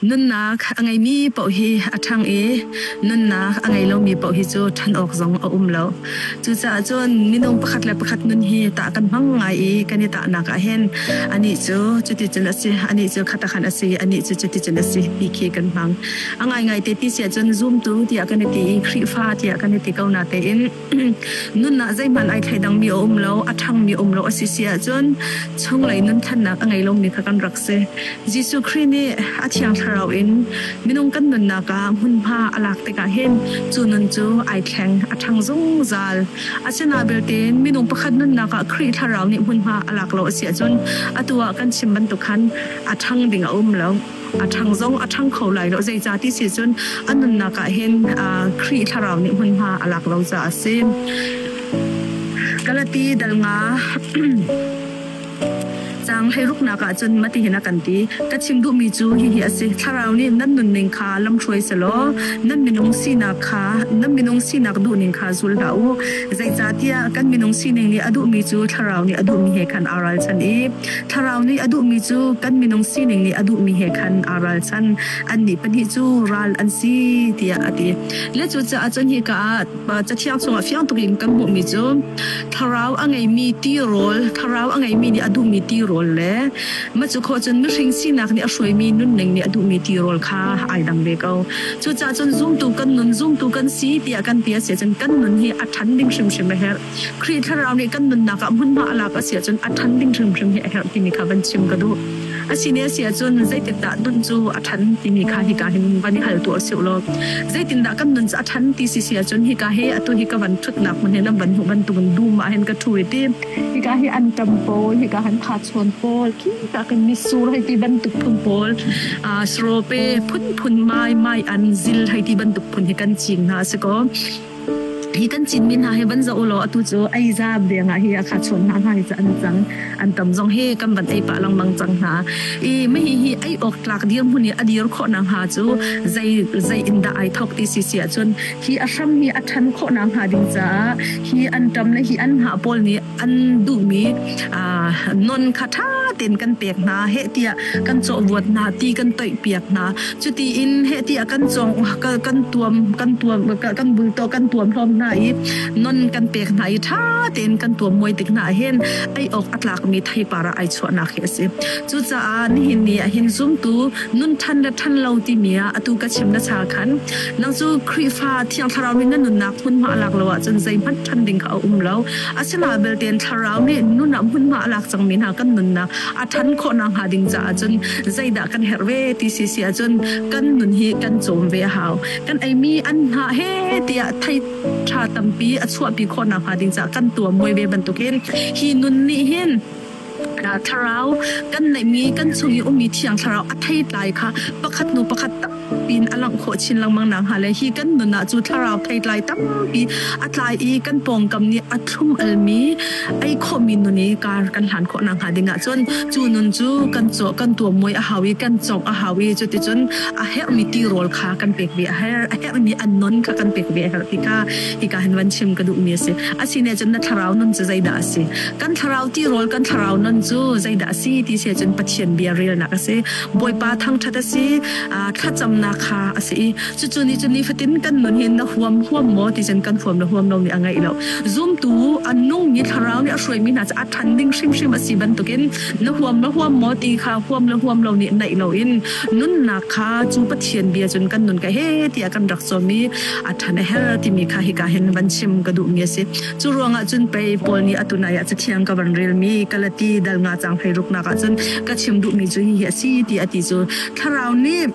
Nunnak a ngeimi paoh hi a ṭhang i nunnak a ngei lomi paoh hi cu ṭhan awk zong a um lo. Cucaah cun minung pakhat le pakhat nun hi tah kan hmang ngai i kan i tahnak ah hin anih cu cuticun a si, anih cu khatakhan a si, anih cu cuticun a si ti khi kan hmang. A ngaingai te ti si ahcun zumtu tiah kan i ti i Khrihfa tiah kan i ti ko natein Nun ah zeihmanh ai thleidangmi a um lo, a ṭhangmi a um lo a si si ahcun chunglei nunthannak a ngei lomi kha kan rak si. Jesuh Khrih nih a Thiang Thlarau in minung kan nunnak ah hmunhma a lak tikah hin cu nun cu ai thleng, a ṭhang zungzal. Asinain belte minung pakhat nunnak ah Khrih Thlarau nih hmunhma a lak lo a si ahcun atu ah kan chim bantuk khan a ṭhang ding a um lo. A ṭhang zong a ṭhang kho lai lo. Zeicah ti si cun a nunnak ah hin Khrih thlarau nih hmunhma a lak lo caah a si. Galati dal nga caang hleiruknak ah cun mati hin a kan ti. Ka chim duhmi cu hihi a si. Thlarau nih nan nunning kha lamhruai selaw nan minung sinak kha nan minung sinak duhning kha zul hlah u. Zeicahtiah kan minung sining nih a duhmi cu thlarau nih a duhmi he khan aa ralchan i Thlarau nih a duhmi cu kan minung sining nih a duhmi he khan aa ralchan. Annih pahnih cu ral an si tiah a ti. Le cucaah cun hika ah Cathiang chungah fiang tuk in kan hmuhmi cu thlarau a ngeimi tirawl, thlarau a ngeimi nih a duhmi tirawl le mah cu khawh cun mihring sinak nih a hruaimi nunning nih a duhmi tirawl kha ai dang ve ko. Cucaah cun zumtu kan nun, zumtu kan si tiah kan ti a si ahcun kan nun hi a ṭhan ding hrimhrim a herh. Khrih Thlarau nih kan nunnak ah hmunhma a lak a si ahcun a ṭhan ding hrimhrim hi a herh timi kha van chim ka duh. A si ne a si ahcun zeitindah nun cu a ṭhan timi kha hika hin van i hal tuah usih law zeitindah kan nun cu a ṭhan ti si si ahcun hika hi atu hi ka van ṭhutnak hmun hi nan van hmuh bantukin dum ah hin ka ṭhu i ti hika hi anṭam pawl hika hin khachuan pawl khika kan mitsur hei ti bantuk phun pawl srawpe phunphun mai mai an zil hei ti bantuk phun hi kan cing hna a si ko. Hi kan Chinmi hna hi van zoh ulaw atu cu eizam deng ah hi a kha chawn hna hna hi cu an cang. An tam zong hi kan van ei pah lengmang cang hna. I mah hi ei awk tlak dirhmun i a dir khawh nakhnga cu zei zei in dah ai thawk ti si si ahcun hi a hram hi a ṭhan khawh nakhnga ding caah hi an ṭam le hi an hnah pawl nih an duhmi non kha ṭha tein kan pek hna heh tiah kan cawhvuat hna ti kan toihpiak hna cuti in heh tiah kan cawng kan tuam kan tuam kan bulto kan tuam hlawm hna i non kan pek hna i ṭha tein kan tuam muai tik hna hin ei awk a tlakmi theipar ah ai chuahnak hi a si cucaah nihin ni ah hin zumtu nun ṭhan le ṭhan lo timi ah atu ka chim na cha khan nang cu Khrihfa Thiang Thlarau nih na nunnak hmunhma a lak lo ahcun zeihmanh ṭhan ding kha a um lo Asinain belte thlarau nih nun ah hmunhma a lak cangmi hna kan nunnak a ṭhan khawh nakhnga ding caah cun zeidah kan herh ve ti si si ahcun kan nun hi kan cawm ve a hau. Kan eimi an hnah he tiah thei ṭha tampi a chuahpi khawh nakhnga ding caah kan tuam muai ve bantukin hi nun nih hin thlarau kan neihmi kan chung i ummi thiang thlarau a theitlai kha pakhat hnu pakhat tampi in a langh khawh chin lengmang nakhnga le hi kan nun ah cu thlarau theitlai tampi a tlai i kan pawngkam nih a thlum almi ei khawhmi nun i kar kan hlan khawh nakhnga ding ah cun cu nun cu kan caw kan tuammuai a hau i kan cawk a hau i cuticun a herhmi tirawl kha kan pek ve a herh a herhmi an non kha kan pek ve a herh ti kha hika hin van chim ka duhmi a si asine cun na thlarau nun cu zeidah a si Kan thlarau tirawl kan thlarau nun cu zeidah a si ti si ahcun Pathian bia relnak a si. Bawipa thangṭhat a si, thlacamnak kha a si i cucu nih cun nifatin kan nun hi na huam huam maw ti cun kan huam le huam lo nih a ngeih lo. Zumtu a nungmi thlarau nih a hruaimi hna cu a ṭhan ding hrimhrim a si bantukin na huam le huam maw ti kha huam le huam lo nih naih loin nunnak kha cu Pathian bia cun kan nun ka he tiah kan rak cawm i a ṭhan a her timi kha hika hin van chim ka duhmi a si. Cu ruangah cun pei Paul nih atu nai ah Cathiang ka van relmi Galati dal nga caang hleiruknak ah cun ka chim duhmi cu hihi a si ti a ti cu Thlarau nih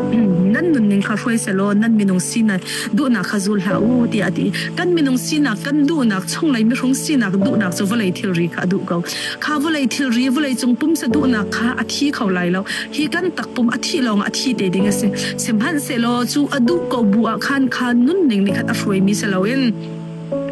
nan nunning kha hruai sehlaw nan minung sinak duhnak kha zul hlah u tiah a ti. Kan minung sinak kan duhnak chunglei mihrung sinak duhnak cu vawlei thilri kha a duh ko. Kha vawlei thilri vawlei cung pumsa duhnak kha a thi kho lai lo. Hi kan takpum a thih lawngah a thi te ding a si. Sihmanhsehlaw cu a duh ko bu ah khan kha nunning nih khan a hruaimi si loin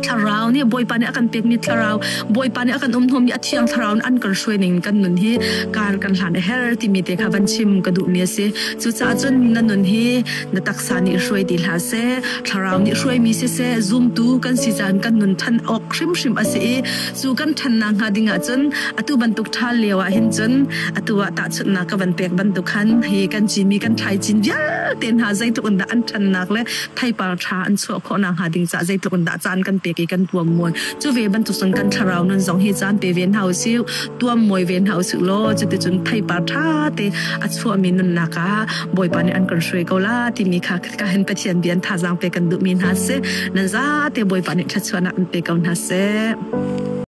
Thlarau nih Bawipa nih a kan pekmi thlarau, Bawipa nih a kan umhnawhmi a thiang thlarau nih an kan hruai ning kan nun hi kar kan hlan a her timi te kha van chim ka duhmi a si. Cucaah cun na nun hi na taksa nih hruai ti hlah seh, thlarau nih hruaimi siseh, zumtu kan si caan kan nun than awk. hrimhrim a si i cu kan ṭhannak hnga ding ahcun atu bantuk ṭhal lio ah hin cun atu ah tahchunhnak ka van pek bantuk khan hi kan cimi kan thlaicin vialte hna zeitluk in dah an ṭhannak le theipar ṭha an chuah khawhnak hnga ding caah zeitluk in dah caan kan pek i kan tuam mawi. Cu ve bantuk cun kan thlarau nun zong hi caan pe ve hna usih, tuam mawi ve hna usih law cuticun theipar ṭha te a chuahmi nunnak ah Bawipa nih an kan hruai ko la timi kha ka hin Pathian bia in thazaang pe kan duhmi hna si. Nan zate Bawipa nih thluachuahnak an pe ko hna seh.